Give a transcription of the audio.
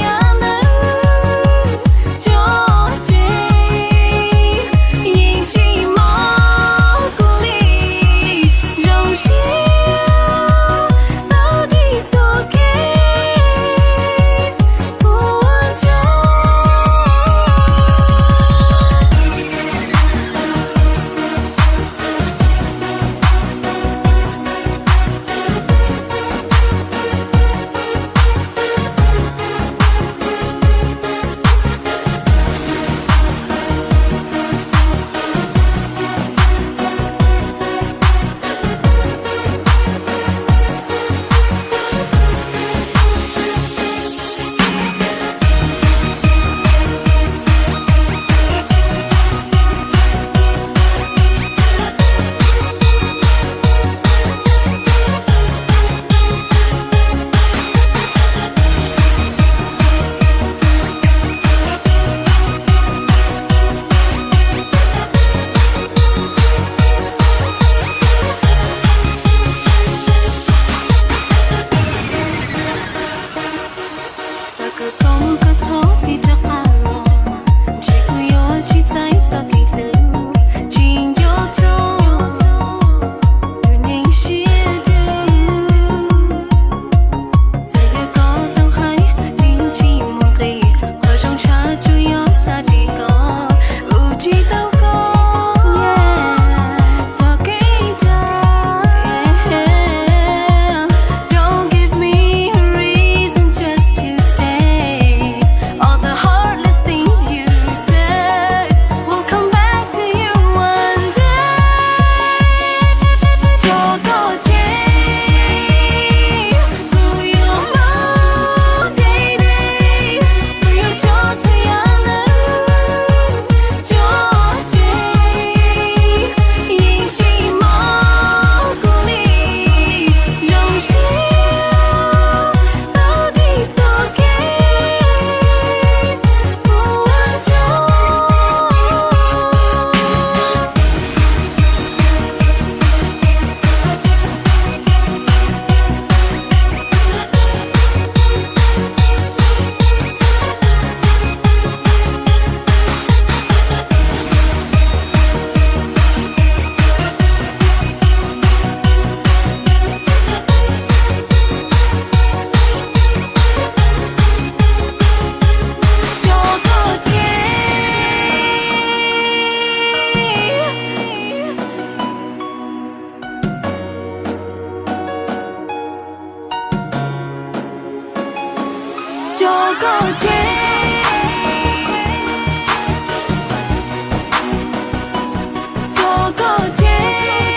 yav ntawd tso tseg, yeej tsis mog kuv li. Zoo siab tau dim txoj kev puas tsuaj. Xav kom koj txhob tig rov qab los, ntshe kuv yuav tsis txais txoj kev hlub, tsis nco txog tus neeg siab dub. Txawm yog koj tau hais yeej tsis muaj nqis, qhov zoo tshaj tsuas yog xav dim koj, ua tsis tau koj txoj kev dag. Don't give me a reason just to stay. All the heartless things you said will come back to you one day. Tso koj tseg, kuv yuav mus deb deb, kuv yuav tso txhua yam ntawd tso tseg, yeej tsis mog kuv li. Zoo siab tau dim txoj kev puas tsuaj. Tso koj tseg, tso koj tseg, tso koj tseg.